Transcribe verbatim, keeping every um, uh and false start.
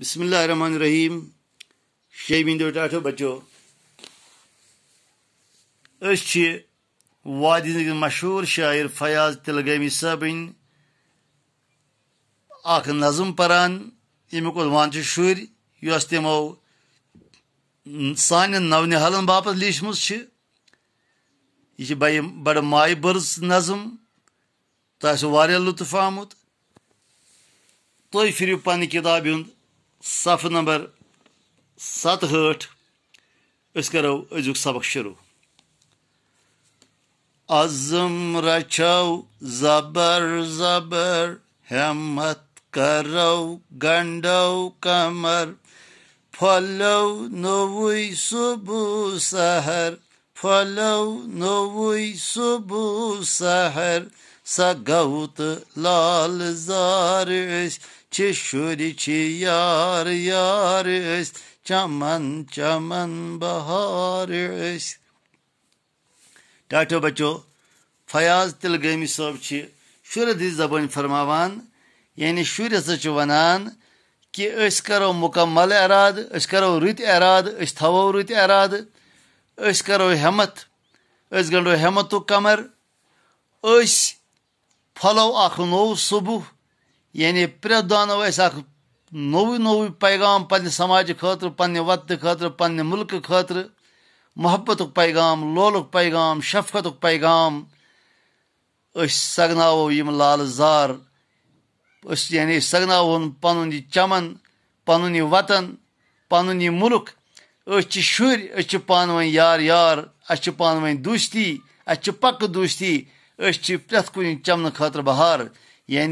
بسم اللہ الرحمن الرحیم۔ شیٚیہِ وِنٛدیو ٹاٹھو بچو، أسۍ چھِ وادی ہٕنٛدۍ مشہوٗر شٲعر فیاض تلگٲمی صٲبٕنۍ اکھ نظم پران، ییٚمیُک عنوان چھُ شُرۍ، یۄس تِمو سانٮ۪ن نونِہالن باپتھ لیٖچھمٕژ چھِ۔ یہِ چھِ بڑِ، بڑٕ مایہِ بٔرٕژ نظم۔ تۄہہِ آسیو واریاہ لطف آمُت۔ تُہۍ پھِرِو پننہِ کِتابہِ ہُنٛد صفہٕ نمبر ستہٕ ہٲٹھ۔ أسۍ کرو أزیُک سبق شروع۔ عزم رچھو زبر زبر، ہمت کرو گنڈو کمر، پھۄلو نوٚوُے صبح سحر، پھۄلو نوٚوُے صبح سحر، سۄ گوٚو تہٕ لال زار۔ أسۍ چھِ شُرۍ، چھِ یار یار، أسۍ چمن چمن بہار۔ أسۍ ٹاٹھو بچو، فیاض تلگٲمی صٲب چھِ شُرۍ ہٕنٛدِ زبٲنۍ فرماوان، یعنی شُرۍ ہسا چھِ ونان کہِ أسۍ کرو مکمل ارادٕ، أسۍ کرو رٕتۍ ارادٕ، أسۍ تھاوو رٕتۍ ارادٕ، أسۍ کرو ہمت، أسۍ گنڈو ہمتُک کمر، أسۍ پھۄلو اکھ نوٚو صبح، یعنی پرٛٮ۪تھ دۄہ انو أسۍ اکھ نوٚوُے نوٚوُے پیغام پننہِ سماجہِ خٲطرٕ، پننہِ وطنہٕ خٲطرٕ، پننہِ مُلکہٕ خٲطرٕ، محبتُک پیغام، لولُک پیغام، شفقتُک پیغام۔ أسۍ سگناوو یِم لالہٕ زار، أسۍ یعنی أسۍ سگناوون پنُن یہِ چمن، پنُن یہِ وطن، پنُن یہِ مُلک۔ أسۍ چھِ شُرۍ، أسۍ چھِ پانہٕ ؤنۍ یار یار، اَسہِ چھِ پانہٕ ؤنۍ دوستی، اَسہِ چھِ پکہٕ دوستی، أسۍ چھِ پرٛٮ۪تھ کُنہِ چمنہٕ خٲطرٕ بہار، یعنی